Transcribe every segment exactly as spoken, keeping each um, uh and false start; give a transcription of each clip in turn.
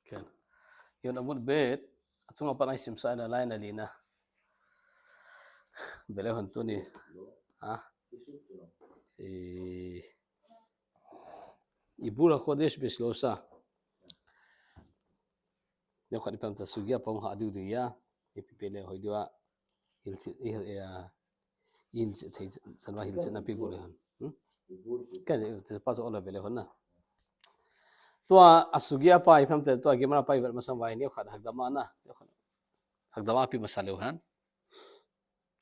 Ken. Yom Amud Bet, achunga pat a isimsah na line a lina. Bele hon tuni. Ha? E, Ibur HaKhodesh Bishlosa. Neokhat ipi ham itile sugia pa hung ha diu diu ya. Ipi pe le hoi diu a. Hil, hil, ya. Hil thei, sanva hil na pi bol le hon. Hmm? Ka, te pa so ola bele hon na. Tua asugia pa ipi ham itile tua Gemara pa ivet masang vai neokhat hakdama na. Neokhat hakdama pi masa leu hen.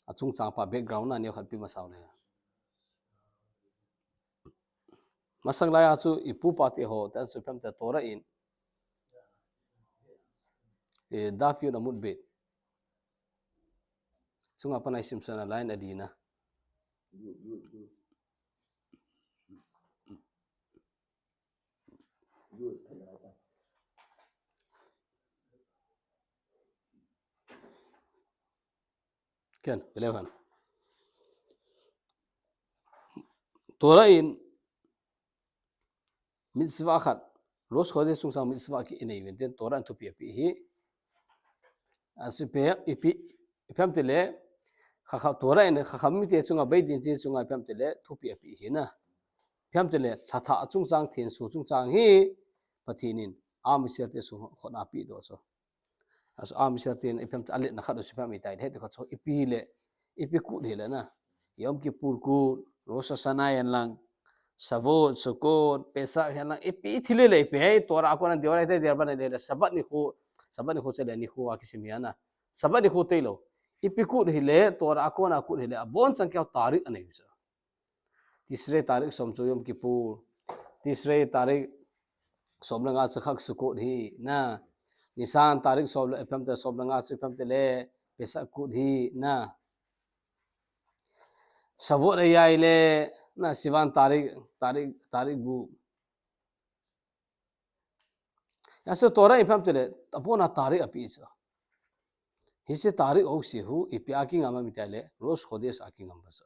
Achungchang pa background na neokhat pi masa le. Masang lai a chu ipu ipa te ho, tan chu ipi ham itile Torah in. E, Daf Yud Amud Bet. Chunga pat a isimsah na line a lina. Ken, eleven. Torah in mitzvah khat, Rosh Chodesh chungchang mitzvah ki inei uvin tin Torah in thupi api hi. Asu pe, ipi, ipi ham itile, Chacham, Torah in Chachamim te chunga, Beit Din te chunga ipi ham itile, thupi api hi na. Ipi ham itile, lha thah chungchang, thenso chungchang hi, Pathen in, Am Yisrael te sung khut a api doh chu. Asu Am Yisrael ten ipi ham itile, alet na khat u chu ipi ham itai, het khat chu, ipi le, ipi kut hi le na. Yom Kippur kut, Rosh Hashanah hen lang, Shavuot, Sukkot, Pesach hen lang, ipi thil le ipi hi, Torah a kona deoraita, de'orabanan le, Sabbath nikho, Sabbath nikho chu le nikho a kisim hi na. Sabbath nikho tei lou. Ipi kut hi le, Torah a kona kut hi le, abonchan keu tarik anei chu. Tishrei tarik som chu Yom Kippur. Tishrei tarik som le nga chu Chag Sukkot hi na. Nisan tarik som le, ipi ham itile som le nga chu ipi ham itile Pesach kut hi na. Shavuot ahi le na Sivan tarik, tarik, tarik gup. Asu Torah ipi ham itile, abona tarik api chu. Hiche tarik ho si hu, ipi a kingam ham itile, Rosh Chodesh a kingam ba chu.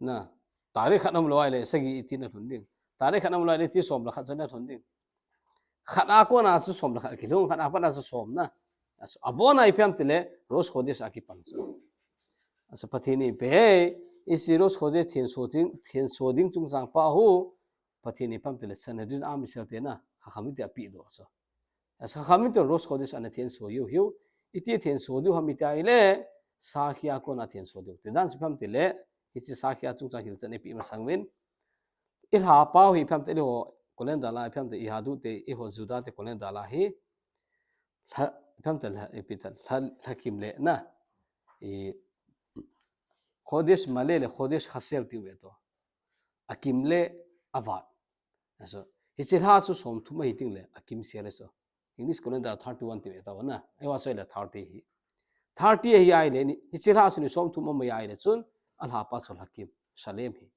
Na, tarik khat aum lou ahile, sagi iti na lhun ding. Tarik khat aum lou ahile, ti som le khat chu na lhun ding. Khat a kona chu som le khat kilhung, khat a pat a chu som na. Asu, abona ipi ham itile, Rosh Chodesh a kipan chu. Asu Pathen in ipi hi, hiche Rosh Chodesh thenso ding, thenso ding chungchang pa hu, Pathen in ipi ham itile Sanhedrin Am Yisrael te na, Chachamim te api doh chu. Asu Chachamim te Rosh Chodesh ana thenso u hiu. Iti thenso diu ham itile, sakhi a kona thenso diu. Ti dan chu ipi ham itile, hiche sakhi a chungchang hilchan ipi masang uvin. I lha pa u hi ipi ham itile, eiho calendar a ipi ham itile, Yehudit te, eiho Juda te calendar a hi, lha, ipi ham itile, lha, ipi itile, lha, lha kim le na. I, Chodesh Male le Chodesh Khaser tiu ve to. Akim le avat. Asu, hiche lha chu som thum ahi teng le, akim sel e chu. English calendar thirty-one tiu ve tao na. Eiho a chu le thirty hi. Thirty ahi ahile ni, hiche lha chu ni som thum aum ahi ahile chun, alha pa chu lha kim, Salem hi.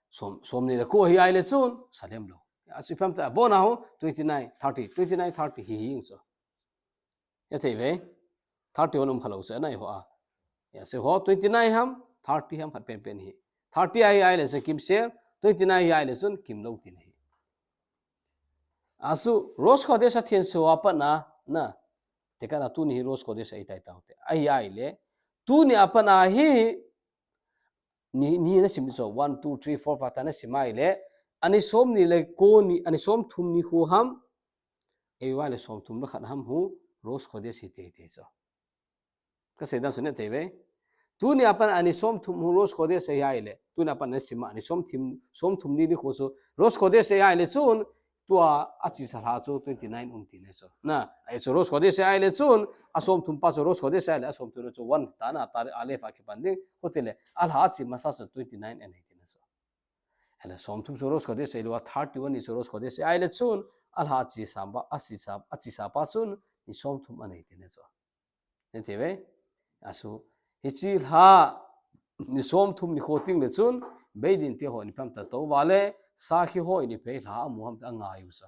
Som, som ni le ko ahi ahile chun, Salem lou. Asu ipi ham itile, abona hu, twenty-nine, thirty, twenty-nine, thirty hi hi ing chu. Ya thei ve. Thirty-one um kha lou chu na eiho a. Ya, hiche ho twenty-nine ham, thirty ham khat penpen hi. Thirty ahi ahile chun kim sel, twenty-nine ahi ahile chun kim lou tina hi. Asu, Rosh Chodesh a thenso a pat na, na. Tekahna tuni hi Rosh Chodesh ahi tai tao te. Ahi ahile, tuni a pat na hi, ni, ni na sim chu, one, two, three, four, five, ta na sim ahile, ani som ni le ko ni, ani som thum nikho ham, eiho a le som thum le khat ham hu, Rosh Chodesh hi tei tei chu. Ka sei dan chu na thei ve. Tuni a pat ani som thum hu Rosh Chodesh ahi ahile. Tuni a pat na sim a ani som thum, som thum ni nikho chu Rosh Chodesh ahi ahile chun tua achesa lha chu twenty-nine um tina chu. Na, ahi chu Rosh Chodesh ahi ahile chun asom thum pa chu Rosh Chodesh ahi ahile asom thum chu one ta na tarik Aleph a kipan ding. Hiti le alha ache masa chu twenty-nine anei tina chu. Ahile som thum chu Rosh Chodesh ahi lou a thirty-one ni chu Rosh Chodesh ahi ahile chun alha achesa pa, achesa, achesa pa chun ni som thum anei tina chu. Nen thei ve. Asu, hiche lha, ni som thum nikho teng le chun, Beit Din te ho in ipi ham itile tou va le, sakhi ho in ipi lha amu ham itile angai u chu.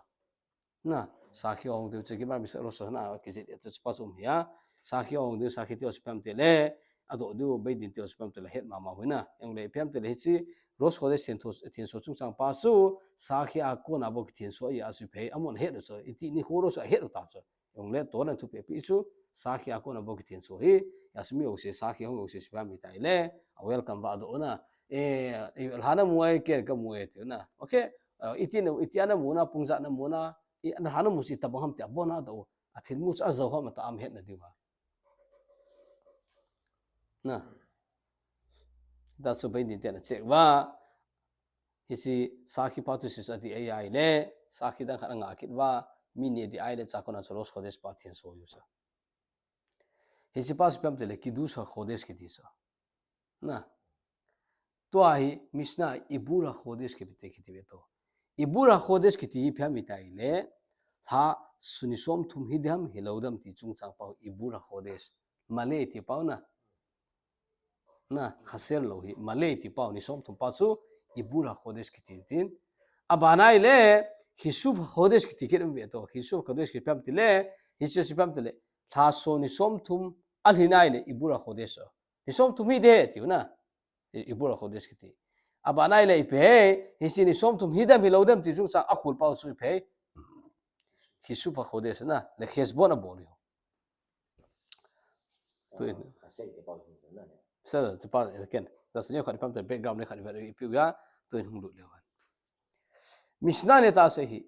Na, sakhi ho hung diu chu, Gemara Masechet Rosh Hashanah a kijih e chu, chu pa chu um hi a. Sakhi ho hung diu, sakhi te ho chu ipi ham itile, adoh diu, Beit Din te ho chu ipi ham itile, het mama u hi na. Ahile ipi ham itile, hiche, Rosh Khodesh thenso, thenso chungchang pa chu, sakhi a kona bou kithenso ahi a chu ipi, amahon ahet u chu, iti nikho lou chu ahet u ta chu. Jongle toh na thupi pi chu, sakhi a kona bou kithenso hi, a chu mi jouse, sakhi hung jouse chu ipi ham iti le, a welcome va doh na, eh, eh, lha na mu e, ken ka mu e, tiu na. Okay, eh, iti na, iti a na mu na, pung ijat na mu na, i, lha na mu chu itobang ham ti abona doh, a thil mu chu ajou ham ati a ahetna diu va. Na. That's a Beit Din te ana check va. Hiche sakhi pa tu sisa di ai ai le, sakhi dang khat anga kit va, mi ni di ai le, chua kona chu Rosh Khodesh pa thenso u chu. Hiche pa chu ipi ham iti le, Kiddush HaKhodesh kiti chu. Na. Tua hi Mishnah Ibur HaKhodesh kiti te kiti ve to. Ibur HaKhodesh kiti hi ipi ham iti le, lha chu ni somthum hi dem hilou dem ti chungchang pa Ibur HaKhodesh. Male ti pa na. Na, khaser lou hi, male ti pa ni somthum pa chu Ibur HaKhodesh kiti tin. Abana le, Chisuv HaKhodesh kiti kit um ve to. Chisuv HaKhodesh kiti ipi ham iti le, hiche chu ipi ham iti le, lha chu ni somthum alhin a le, Ibur HaKhodesh. Ni somthum hi de tiu na. I, Ibur HaKhodesh kiti. Abana le ipi, hiche ni somthum hi dem hilou dem ti chungchang a khul pa chu ipi. Chisuv HaKhodesh na, le cheshbon abol u. Tuin. Sa, sa pa, ken. That's new khat ipi ham iti le background le khat ipi u ya, tuin hung lut le wan. Mishnah ne ta sa hi.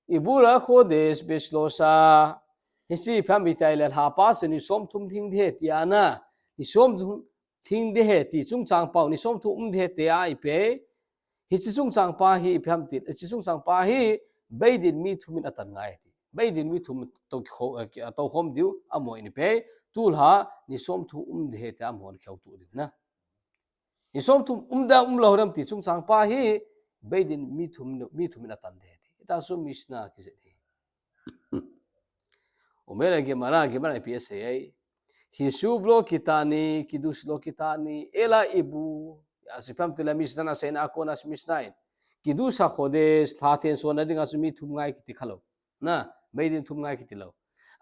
Ibur HaKhodesh bishlosha. Hiche ipi ham iti le lha pa chu ni somthum lhing de ti a na. Ni somthum lhing de ti chungchang pa, ni somthum um de ti a ipi. Hiche chungchang pa hi ipi ham iti, hiche chungchang pa hi Beit Din mi thum in atan ngai ti. Beit Din mi thum toh kho, eh, toh khom diu, amahon ipi. Tulha, ni somthum um de ti amahon kihouto diu na. Ni somthum um dem um lou dem ti chungchang pa hi Beit Din mi thum, mi thum in atan de ti. Ita chu Mishnah kijih hi. Omer Gemara, Gemara ipi asei ai. Chisuv lo kitani, Kiddush lo kitani, ela Ibur. A chu ipi ham iti le Mishnah na seina a kona chu Mishnah in. Kiddush HaKhodesh, lha thenso na dinga chu mi thum ngai kiti kha lou. Na, Beit Din thum ngai kiti lou.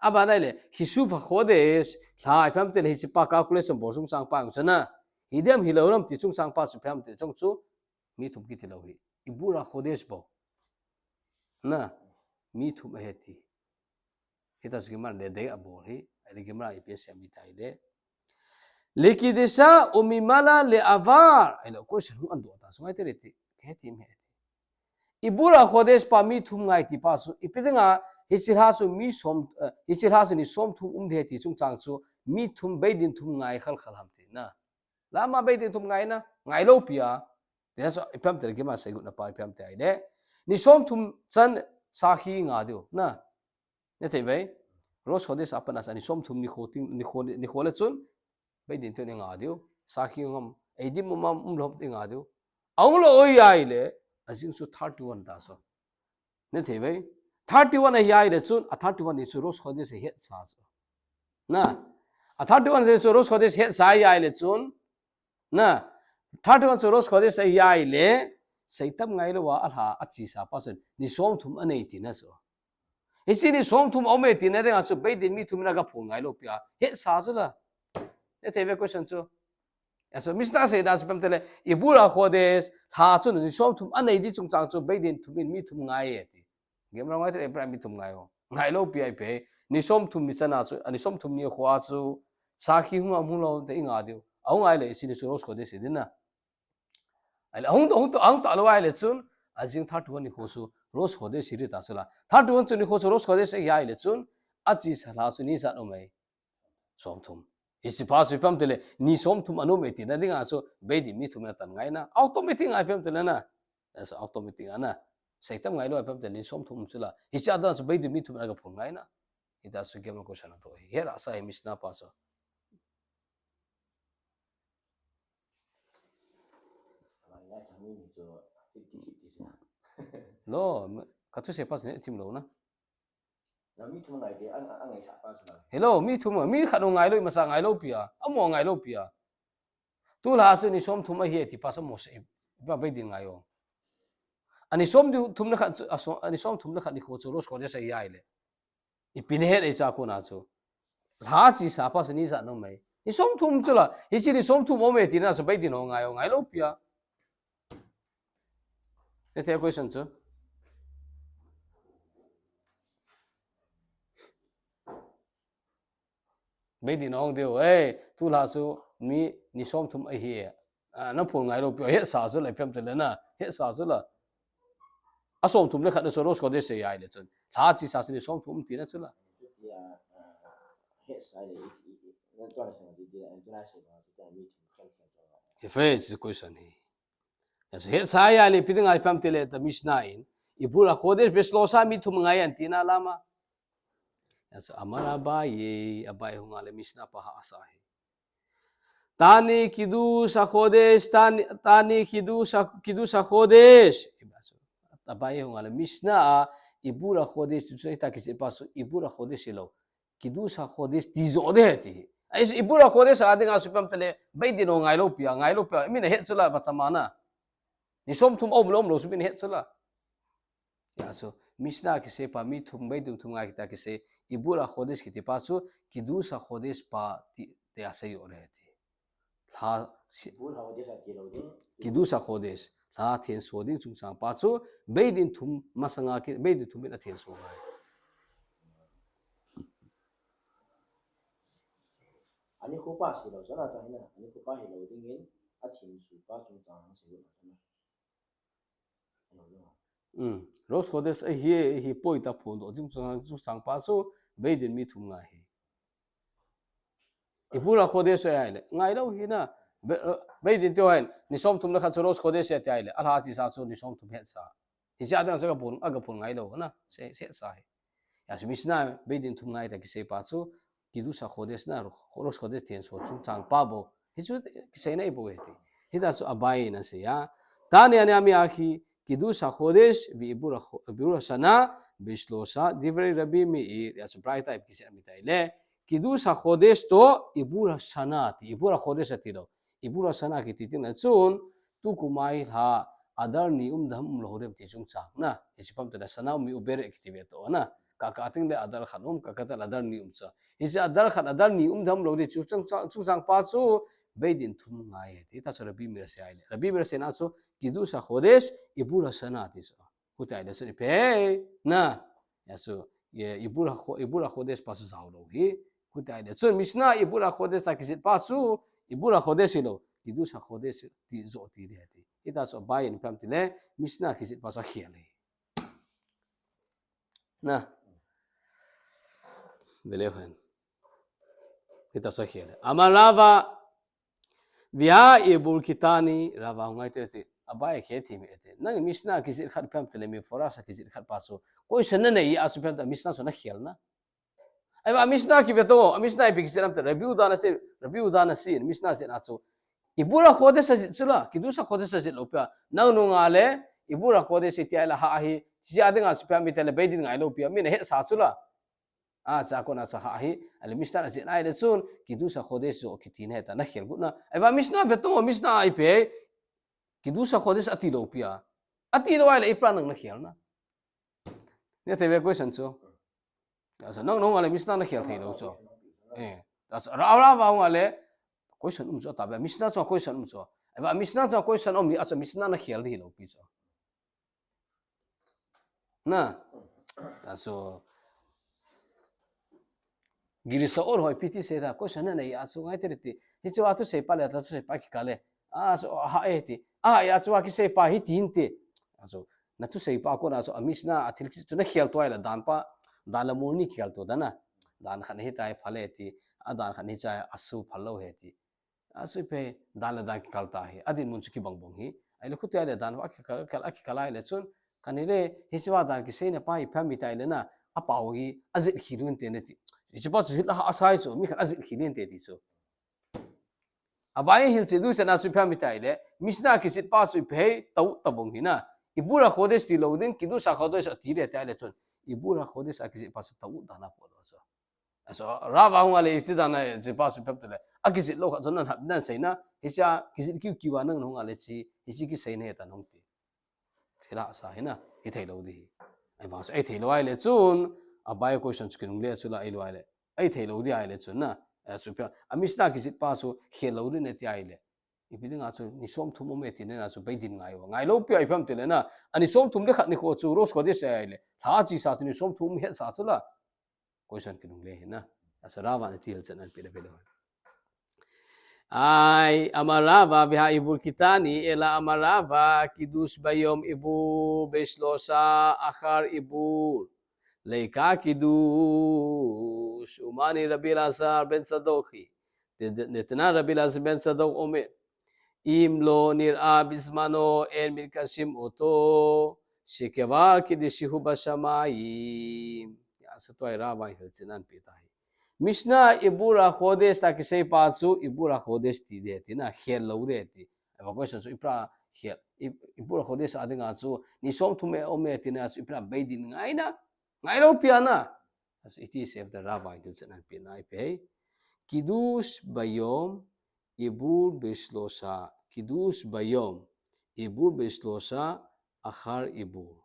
Abana le, Chisuv HaKhodesh, lha ipi ham iti le hiche pa calculation bol chungchang pa chu na. Hi dem hilou dem ti chungchang pa chu ipi ham iti le chungchang chu mi thum kiti lou hi. Ibur HaKhodesh bou. Na, mi thum ahi ti. Hita chu Gemara le dei abol hi. Ahile Gemara ipi asei ham iti le. Likidusha umimala leavar. Ahile question hung an doh ta. Chu ngai te le ti. He ti, he ti. Ibur HaKhodesh pa mi thum ngai ti pa chu. Ipi dinga, hiche lha chu mi som, eh, hiche lha chu ni somthum um de ti chungchang chu. Mi thum Beit Din thum ngai khal khal ham ti na. Lama Beit Din thum ngai na. Ngai lou pi a. Tia chu ipi ham iti le Gemara seigot na pa ipi ham iti le. Ni somthum chan sakhi nga diu. Na. Na thei ve. Rosh Khodesh a pat na chu ni somthum nikho ting, nikho, nikho le chun. Beit Din te ni nga diu. Sakhi ngam. Eidim um am um lou ham ti nga diu. Ahung lou ahi le. Ajing chu thirty-one ta chu. Na thei ve. Thirty-one ahi le chun. A thirty-one ni chu Rosh Khodesh ahi hetsa chu. Na. A thirty-one ni chu Rosh Khodesh hetsa ahi le chun. Na, thirty-one chu Rosh Khodesh ahi le, seitam ngai lou a, a lha, a chesa pa chun, ni somthum anei tina chu. Hiche ni somthum aum e tina dinga chu, Beit Din mi thum in aga phon ngai lou pi a, hetsa chu la. Na thei ve question chu. A chu, Mishnah sei dan chu ipi ham iti le, Ibur HaKhodesh, lha chu ni somthum anei di chungchang chu, Beit Din thum in mi thum ngai e ti. Gemara ngai te Abraham mi thum ngai o. Ngai lou pi a ipi. Ni somthum ni chan a chu, a ni somthum nikho a chu. Sakhi hung am hung lou te i nga diu. Ahung ngai le hiche ni chu Rosh Khodesh hi din na. Ahile ahung, ahung, ahung ta lou ahile chun. Ajing thirty-one nikho chu Rosh Khodesh hi ta chu la. Thirty-one chu nikho chu Rosh Khodesh ahi le chun. A chesa lha chu ni ijat um e. Somthum. Hiche pa chu ipi ham iti le, ni somthum ana um e tina dinga chu, Beit Din mi thum in atan ngai na. Automatic ngai ipi ham iti le na. That's automatic ana. Seitam ngai lou ipi ham iti le, ni somthum chu la. Hiche a dan chu Beit Din mi thum in aga phon ngai na. Hita chu Gemara question a to. He ra sa hi Mishnah pa chu. Lo, ka thusei pa chu ne thim lou na. Hello, mi thum, mi khat ngai lou, imacha ngai lou pi a, amaho ngai lou pi a. Tulha chu ni somthum ahi ti pa chu amaho sei, ipi Beit Din ngai o. Ani somthum le khat chu, a so, ani somthum le khat nikho chu Rosh Khodesh ahi le. Ipi nahet e cha kona chu. Lha chesa pa chu ni ijat ana um e. Ni somthum chu la, hiche ni somthum aum e tina chu Beit Din ho ngai o, ngai lou pi a. Next question chu. Beit Din hung diu, eh, tulha chu mi ni somthum ahi. Ah, naphon ngailou pi, hetsa chu la, ipi ham itile na, hetsa chu la. A somthum le khat na chu Rosh Khodesh ahi le chun. Lha chesa chu ni somthum tina chu la. He, this is question hi. Yes, hetsa ahi le, ipi dinga ipi ham itile ta Mishnah in, Ibur HaKhodesh Beishlosa, mi thum ngai ahi tina lama. Yes, Amar Abaye, Abaye hung a le Mishnah pa hahsa hi. Tani Kiddush HaKhodesh, Tani, Tani Kiddush Ha-, Kiddush HaKhodesh. Abaye hung a le Mishnah a, Ibur HaKhodesh, tu chu hita kijih pa chu, Ibur HaKhodesh hilou. Kiddush HaKhodesh ti jo ding ahi ti. Ai, Ibur HaKhodesh a dinga chu ipi ham itile, Beit Din hung ngailou pi a, ngailou pi a, min ahet chu la, bachama na. Ni somthum aum lou, aum lou chu min ahet chu la. Hijeh a chu, Mishnah kisei pa, mi thum, Beit Din thum ngai kiti a kisei, Ibur HaKhodesh kiti pa chu, Kiddush HaKhodesh pa ti, tia sei jo ding ahi ti. Lha si-, Ibur HaKhodesh ati lou ding. Kiddush HaKhodesh. Lha thenso ding chungchang pa chu, Beit Din thum masanga ki, Beit Din thum in athenso ngai. Ani khopa sei lou, sana ta hina. Ani khopa hilou dingin, athenso pa chungchang sei lou, sana. Um, Rosh Khodesh ahi, ahi poi ta phondoh ding chungchang, chungchang pa chu, Beit Din mi thum ngai hi. Ibur HaKhodesh ahi le, ngailou hi na. Be-, Beit Din tiu hin, ni somthum le khat chu Rosh Khodesh ati ahi le, a lha chesa chu ni somthum hetsa. Hiche a dinga chu aga phon, aga phon ngailou na, se, hetsa hi. Hijeh a chu Mishnah Beit Din thum ngai tia kisei pa chu, Kiddush HaKhodesh na, Rosh Khodesh thenso chungchang pa bou. Hichu kisei na hi bou ahi ti. Hijeh a chu Abaye in asei a. Tani ani ami akhi, Kiddush HaKhodesh, Ve'ibur HaKho-, Ve'ibur HaShana, Beishlosa, Divrei Rabbi Meir, hijeh a chu Braita a ipi kisei ham itile. Kiddush HaKhodesh toh, Ibur HaShana ti, Ibur HaKhodesh ati lou. Ibur HaShana kiti tina chun, tukum a hi lha, Adar ni um dem um lou dem ti chungchang na. Hiche ipi ham itile Shana Me'uberet kiti ve toh na. Kaka teng le Adar khat um, kaka teng le Adar ni um chu. Hiche Adar khat, Adar ni um dem um lou ti chungchang, chungchang pa chu Beit Din thum ngai ahi ti. Hita chu Rabbi Meir asei ahi le. Rabbi Meir aseina chu Kiddush HaKhodesh, Ibur HaShana ti chu. Hiti ahi le chun ipi ham na. Hijeh a chu, ye, Ibur HaKho-, Ibur HaKhodesh pa chu jao lou hi. Hiti ahi le chun Mishnah Ibur HaKhodesh tia kijih pa chu, Ibur HaKhodesh hilou, Kiddush HaKhodesh ti jo ti ding ahi ti. Hita chu Abaye in ipi ham itile, Mishnah kijih pa chu akhel hi. Na. Vele hen. Hita chu akhel hi. Amar Rava, Ve'ibur Ketani, Rava hung a iti, Abaye khe thi mi iti. Nang Mishnah kijih khat ipi ham itile, Meforash a kijih khat pa chu. Question nanei a chu ipi ham itile, Mishnah chu nakhel na. Ahivang Mishnah kive to, Mishnah ipi kijih ham itile, Rabbi Yehuda in asei, Rabbi Yehuda in asei, Mishnah aseina chu. Ibur HaKhodesh ajih chu la, Kiddush HaKhodesh ajih lou pi a. Nang nunga le, Ibur HaKhodesh iti ahi le hah hi, hiche a dinga chu ipi ham itile, Beit Din ngailou pi a, min ahetsa chu la. A, chua kona chu hah hi, ahile Mishnah in ajih ahi le chun, Kiddush HaKhodesh jo kiti na ahi ta, nakhel got na. Ahivang Mishnah ve to, Mishnah a ipi, Kiddush HaKhodesh ati lou pi a. Ati lou ahile, ipi a nang nakhel na. Nethei ve question chu. Asa nang nunga le Mishnah nakhel thei lou chu. Eh, asa Ra-, Rava hung a le, question um chu ta ve, Mishnah chu question um chu. Ahivang Mishnah chu question um ni a chu Mishnah nakhel thei lou pi chu. Na. Aso. Girisa or hoi piti se ta, ko sana nei aso ngai te ti. Hichu athusei pa le, athusei pa kikah le. Aso, ha e ti. A, e aso akisei pa hi tin ti. Aso, nathusei pa kona aso, a Mishnah a thil chu nakhel to ahile dan pa, dan le mol ni khel to dan a. Dan khat hi tai pha le ti. A dan khat hi chai aso pha lou he ti. Aso ipi dan le dan kikal ta hi, adinmun chu kibang bang hi. Ahile khuti ahile dan va kikal, kal, akikal ahile chun, kani le, hiche va dan kiseina pa hi ipi ham iti ahile na, apao hi, ajil khel un te na ti. Hiche pa chu jil a hahsa chu, mi khat ajil khel un te ti chu. Abai hilche du chana chu ipi ham iti ahile, Mishnah kijil pa chu ipi ham, tao, tao bang hi na. Ibur HaKhodesh ti lou ding, Kiddush HaKhodesh ati le ti ahile chun. Ibur HaKhodesh a kijil pa chu tao dan a po lou chu. Aso, Rava hung a le iti dan a, hiche pa chu ipi ham ti le. Akijil lou khat chu nan hap nan seina, hiche a kijil kiu kiu a nang hung a le chi, hiche kiseina hi ta nung ti. Thil hahsa hi na, hithei lou di hi. Ahivang chu, ahithei lou ahile chun, Abai question chu kinungle chu la ahilou ahile. Ahithei lou di ahile chun na, aso ipi ham, a Mishnah kijil pa chu khel lou di na ti ahile. Ipi dinga chu ni somthum um e tina chu Beit Din ngai uva. Ngailou pi a ipi ham tile na. Ani somthum le khat nikho chu Rosh Khodesh ahile. Lha chesa chu ni somthum um hetsa chu la. Question kinungle hi na. Asa Rava in iti hilchen anpeh le ve leu. Ai, amar Rava veha ibur kitani, ela amar Rava, kidush bayom ibur beshlosha achar ibur. Leika kidush, umani Rabbi Elazar ben Tzadok hi. Te-, te-, Tana Rabbi Elazar ben Tzadok omer. Im lo nir'a bizmano en mikdashim oto, shekvar kidushihu bashamayim. Ya, asa tua hi Rava in hilchen anpeh tai. Mishnah ibur hachodesh ta kisei pa chu, ibur hachodesh ti ding tina, khel lou ding ti. Eva question chu ipi a khel, i-, ibur hachodesh a dinga chu, ni somthum e um e tina chu, ipi a Beit Din ngai na, ngailou pi a na. Asa iti sei ta Rava in hilchen anpeh na ipi ham. Kidush bayom ibur beshlosha. Kidush bayom ibur beshlosha achar ibur.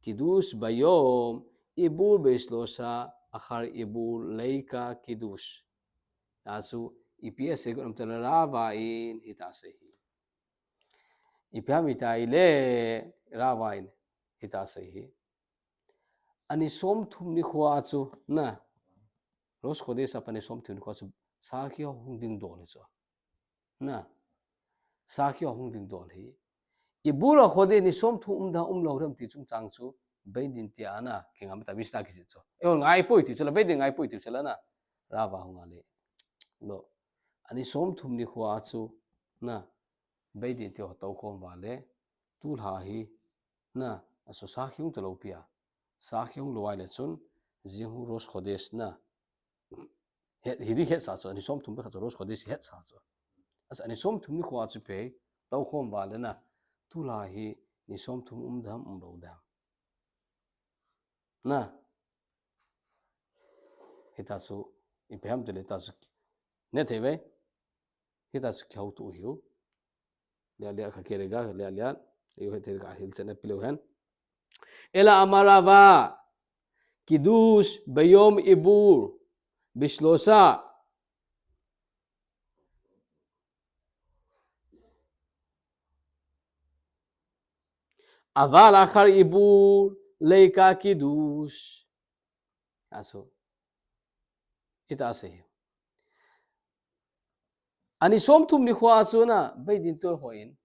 Kidush bayom ibur beshlosha achar ibur leika kidush. Asa ipi asei got am tile Rava in hita asei hi. Ipi ham itile Rava in hita asei hi. Ani somthum nikho a chu, na. Rosh Khodesh a pat ni somthum nikho a chu, sakhi ho hung ding dol hi chu. Na. Sakhi ho hung ding dol hi. Ibur hachodesh ni somthum um dem umlou dem ti chungchang chu, Beit Din tia na, kingam ta Mishnah kijih chu. Eiho ngai poi ti chu la, Beit Din ngai poi ti chu la na. Rava hung a le. Lo. Ani somthum nikho a chu, na. Beit Din tia ho toukhom uva le. Tulha hi, na, asa sakhi hung talou pi a. Sakhi hung lou ahile chun, jing hu Rosh Khodesh na. Het, hi ding hetsa chu, ani somthum le khat chu Rosh Khodesh hetsa chu. Asa ani somthum nikho a chu ipi, toukhom uva le na. Tulha hi, ni somthum um dem, umlou dem. Na. Hita chu, ipi ham tile hita chu. Nethei ve. Hita chu kihouto u hiu. Lia lia ka kere ga, lia lia. Eiho hetthei ga hilchen anpeh leu hen. Ela amar Rava. Kidush bayom ibur. Beshlosha. Aval achar ibur leika kidush. Asa. Ita asei hi. Ani somthum nikho a chu na, Beit Din tia ho in.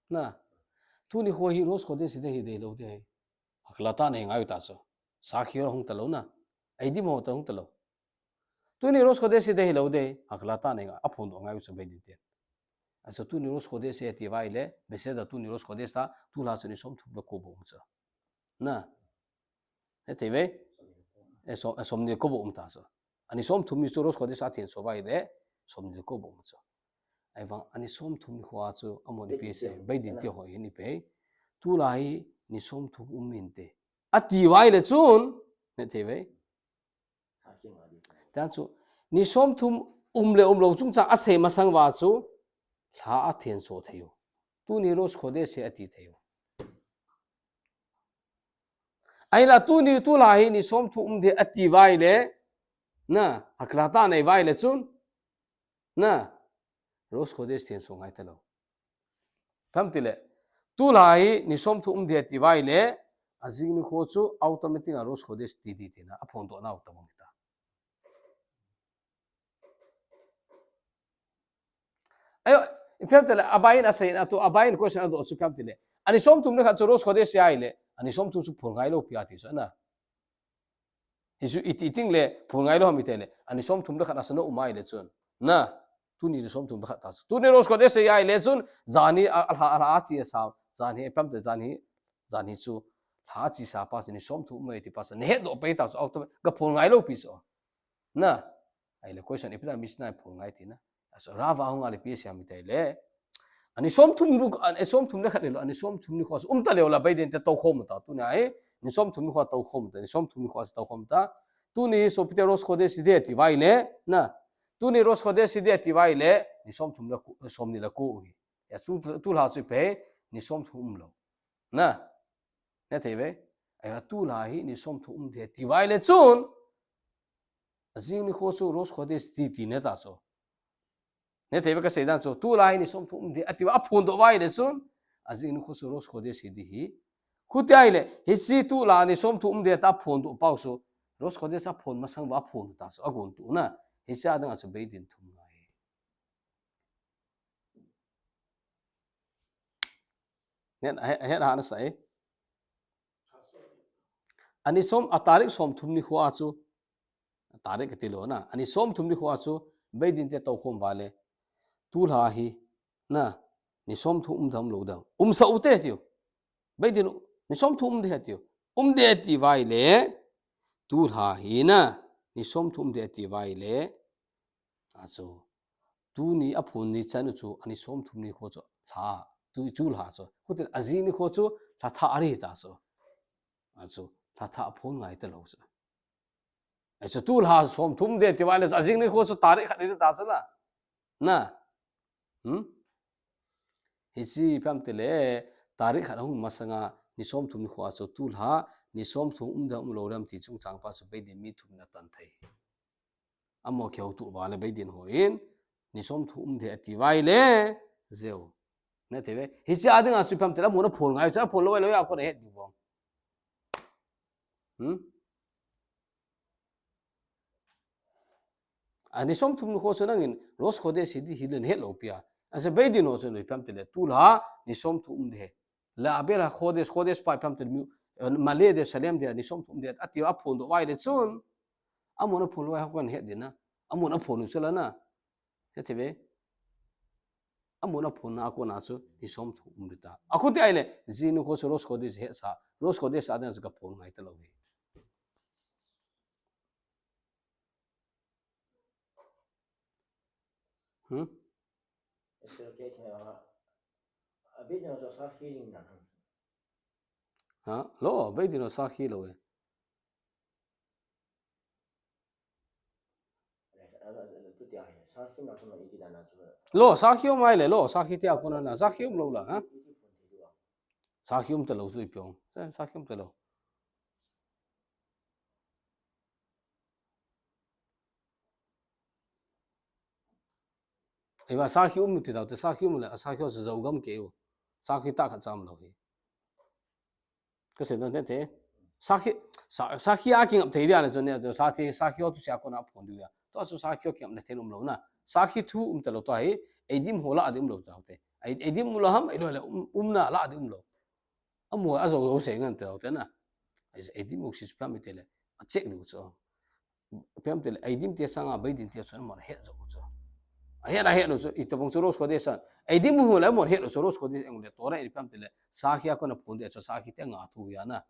Na. Tuni kho hi Rosh Khodesh ding hi ding lou ding hi. Haklatana hi ngai u ta chu. Sakhi ho hung talou na. Eidim ho ta hung talou. Tuni Rosh Khodesh ding hilou ding, haklatana hi ngai, aphondoh ngai u chu Beit Din tin. Asa tuni Rosh Khodesh ati uva ahile, beseder tuni Rosh Khodesh ta, tulha chu ni somthum le ko bou um chu. Na. Hethei ve? E som, e somni le ko bou um ta chu. Ani somthum ni chu Rosh Khodesh a thenso uva ahile, somni le ko bou um chu. Ahivang, ani somthum nikho a chu, amahon ipi asei, Beit Din tia ho in ipi. Tulha hi, ni somthum um inte. Ati uva ahile chun, hethei ve? Tia chu, ni somthum um le umlou chungchang asei masang uva chu, lha athenso thei u. Tuni Rosh Khodesh ati thei u. Ahinla tuni tulha hi ni somthum um ding ati uva ahile, na, haklatana uva ahile chun, na, Rosh Khodesh thenso ngai talou. Ipi ham tile, tulha hi ni somthum um ding ati uva ahile, ajing nikho chu automatic a Rosh Khodesh ti ding tina, aphondoh nau tabang ta. Ayo, ipi ham tile, Abaye in asei na tu, Abaye in question adoh chu ipi ham tile. Ani somthum le khat chu Rosh Khodesh ahile, ani somthum chu phol ngailou pi a ti chu na. Hichu iti, iting le, phol ngailou ham iti le, ani somthum le khat asa na um ahile chun. Na, tuni ni somthum le khat ta chu. Tuni Rosh Khodesh ahile chun, jan hi, a, a, a, a, a, chi a sa, jan hi, ipi ham tile, jan hi, jan hi chu, lha chesa pa chu ni somthum um e ti pa chu, nahetdoh pai ta chu, auto, ka phol ngailou pi chu. Na, ahile question, ipi a Mishnah in phol ngai tina. Asa Rava hung a le ipi asei ham itile. Ani somthum bou, ani somthum le khat le lou, ani somthum nikho chu um taleu la Beit Din te toukhom u ta, tuni a hi, ni somthum nikho toukhom u ta, ni somthum nikho chu toukhom u ta. Tuni hi sopite Rosh Khodesh ding ati uva ahile, na. Tuni Rosh Khodesh ding ati uva ahile, ni somthum le ko, somni le ko u hi. Ya tu, tulha chu ipi, ni somthum umlou. Na. Nethei ve? Ahi, tulha hi ni somthum um ding ati uva ahile chun. Ajing nikho chu Rosh Khodesh ti, ti ne ta chu. Ne thei ve kasei dan chu, tulha hi ni somthum um ding, ati uva aphondoh uva ahile chun, ajing nikho chu Rosh Khodesh hi ding ahi. Chuti ahile, hiche tulha ni somthum um ding tia aphondoh pau chu, Rosh Khodesh aphon masang uva aphon u ta chu, agon tu na. Hiche a dinga chu Beit Din thum ngai. Nen, ahe, ahe, ana sa e. Ani som, a tarik somthum nikho a chu, a tarik kati lou na. Ani somthum nikho a chu, Beit Din te toukhom uva le. Tulha hi, na, ni somthum um dam lou dam. Umsah u te tiu. Beit Din, ni somthum um ding atiu. Um ding ati uva ahile, tulha hi na, ni somthum um ding ati uva ahile, a chu, tuni aphon ni chan u chu, ani somthum nikho chu, lha, tu, tulha chu. Chuti ajing nikho chu, lha thah ahi ta chu. A chu, lha thah aphon ngai talou chu. Ahi chu, tulha somthum um ding ati uva ahile chu, ajing nikho chu, tarik khat ahi ta chu la. Na. Hmm? Hiche ipi ham itile, tarik khat ahung masanga, ni somthum nikho a chu tulha, ni somthum um ding um lou ding ti chungchang pa chu Beit Din mi thum in atan thei. Amaho kihoutoh uva le Beit Din hon, ni somthum um ding ati uva ahile, jeh u. Ne thei ve. Hiche a dinga chu ipi ham itile, amahon aphon ngai u chu, aphon lou, lou a kona het diu bou. Hmm? Ani somthum nikho chu nangin Rosh Khodesh hi ding ahi le nahet lou pi a. Ahi chu Beit Din ho chun ipi ham itile, tulha ni somthum um ding ahi. La abel ha Khodesh, Khodesh pa ipi ham itile, mi, eh, Male de Shalem de ni somthum um ding ahi, ati uva aphondoh uva ahile chun, amahon aphon lou a kona het ding na. Amahon aphon u chu la na. Ne thei ve. Amahon aphon na a kona chu ni somthum um ding ta. A chuti ahile, jing nikho chu Rosh Khodesh hetsah, Rosh Khodesh a dinga chu kaphon ngai talou ahi. Hmm? Ese lo que hay que, ah, a Beit Din ho chu sakhi jing dan ham. Ha? Lou, Beit Din ho sakhi lou e. Lou, sakhi um ahile, lou, sakhi tia kona na, sakhi um lou la, ha? Sakhi um talou chu ipi ong. Sa-, sakhi um talou. Ahivang sakhi um ti tau te, sakhi um le, sakhi ho chu jou gam kei u. Sakhi tah khat cha um lou ahi. Kasei dan te te. Sakhi, sa-, sakhi a kingap thei dia le chun nia, sakhi, sakhi ho thusia kona aphon diu ahi. Tua chu sakhi ho kingapna thei um lou na. Sakhi thu um talou tua hi, eidim ho lah a ding um lou tau te. Ei-, eidim um lou ham, ahilou le um, umna lah a ding um lou. Amaho ajou jou sei ngan tau te na. Ei, eidim u si chu ipi ham itile, a check diu chu. Ipi ham itile, eidim te sanga Beit Din te chun amahon ahet jou u chu. Ahet, ahet lou chu, itobang chu Rosh Khodesh a. Eidim u le amahon ahet lou chu Rosh Khodesh a, ahung le Torah in ipi ham itile, sakhi a kona phon ding chu sakhi te nga thu ahi na.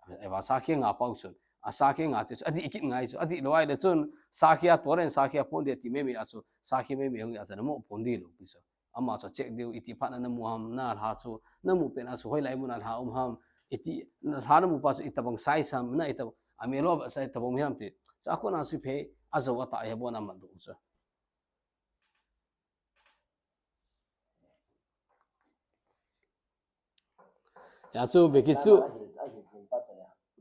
Ahivang sakhi nga pau chun, a sakhi nga te chu, adih kit ngai chu, adih lou ahile chun, sakhi a Torah in sakhi a phon ding ti mei mei a chu, sakhi mei mei hung a chu, namo phon ding lou pi chu. Ama chu check diu, iti phat na namu ham, na lha chu, namu pen a chu, hoilai mun a lha um ham, iti, na lha namu pa chu, itobang size ham, na itobang, amelo ba size itobang mi ham ti. Chu a kona chu ipi, ajou atah ahi abon a mat diu chu. Hia chu, beki chu.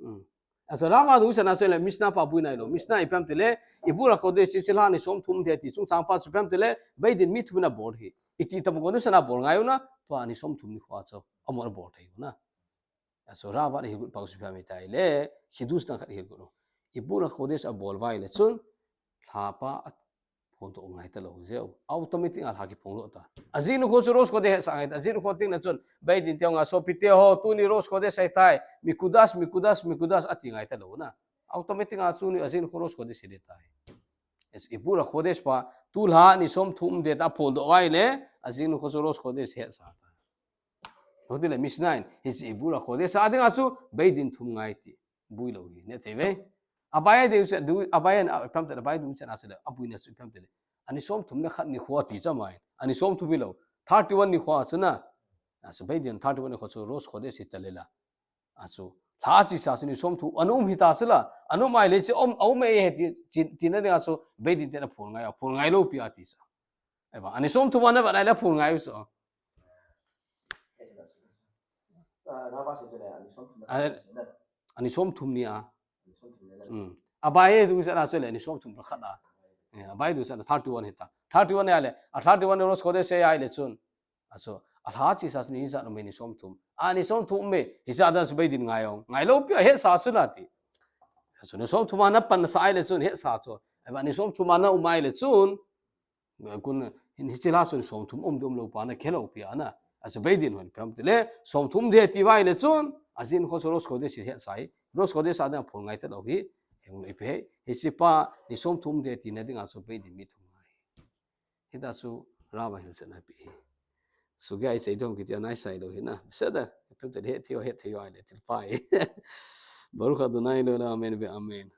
Hmm. Achu Rava dung chana chu le Mishnah pa bui nai lou. Mishnah ipi ham itile, Ibur HaKhodesh chu lha ni somthum ding ti chungchang pa chu ipi ham itile, Beit Din mi thum in abol ahi. Iti tobang kona chu ana bol ngai u na, tua ni somthum nikho a chu. Amahon abol thei u na. Achu Rava in ahil got pau chu ipi ham itile, Chidush dang khat ahil got u. Ibur HaKhodesh abol uva ahile chun, lha pa a phondoh ngai talou jeh u. Automatic a lha kiphondoh ta. Ajing nikho chu Rosh Khodesh hetsah ngai ta. Ajing nikho teng le chun, Beit Din te ho nga, sopi te ho, tuni Rosh Khodesh ahi tai. Mekudash, Mekudash, Mekudash ati ngai talou na. Automatic a chu ni ajing nikho Rosh Khodesh hi ding tai. Ibur HaKhodesh pa, tulha ni somthum um ding tia aphondoh uva ahile, ajing nikho chu Rosh Khodesh hetsah ta. Chuti le Mishnah in, hiche Ibur HaKhodesh a dinga chu, Beit Din thum ngai ti. Bui lou ahi, ne thei ve. Abaye ding chu, du, Abaye in, a, ipi ham itile, Abaye dung chana chu le, abuina chu ipi ham itile. Ani somthum le khat nikho ati chu ama in. Ani somthum hilou. Thirty-one nikho a chu na. Achu Beit Din thirty-one nikho chu Rosh Khodesh hi ta le la. Achu. Lha chesa chu ni somthum. Ana um hita chu la. Ana um ahile chu um, aum e he ti, ti, tina dinga chu Beit Din te in aphon ngai, aphon ngai lou pi ati chu. Ahivang. Ani somthum ana vet ahile aphon ngai u chu. Ah, Rava sei chu le, ani somthum. Ah, ani somthum ni a. Ani somthum ni a. Hmm. Abaye dung chana chu le, ani somthum le khat a. Eh, Abaye dung chana thirty-one hita. Thirty-one ahile, a thirty-one Rosh Khodesh ahile chun. Aso, alha chesa chu ni ijat um e, ni somthum. A ni somthum um e, hijat dan chu Beit Din ngai ong. Ngailou pi a hesa chu nati. Aso, ni somthum a napan nasa ahile chun hesa chu. Ahivang ni somthum a na um ahile chun. Kun, hiche lha chun somthum um ding umlou pa na khelou pi ana. Aso Beit Din hon pem tile, somthum de ti vai le chun. Ajin kho chu Rosh Khodesh hesa hi. Rosh Khodesh a dan phol ngai talou hi. Hung ipi hi. Hiche pa, ni somthum de tina dinga chu Beit Din mi thum ngai. Hita chu Rava hilchetna pi hi. Sugya i chei dom kiti anai sai lou hi na. Beseda, pem te het thei, het thei ahile til pai. Baruch Adonai leolam, amen ve amen.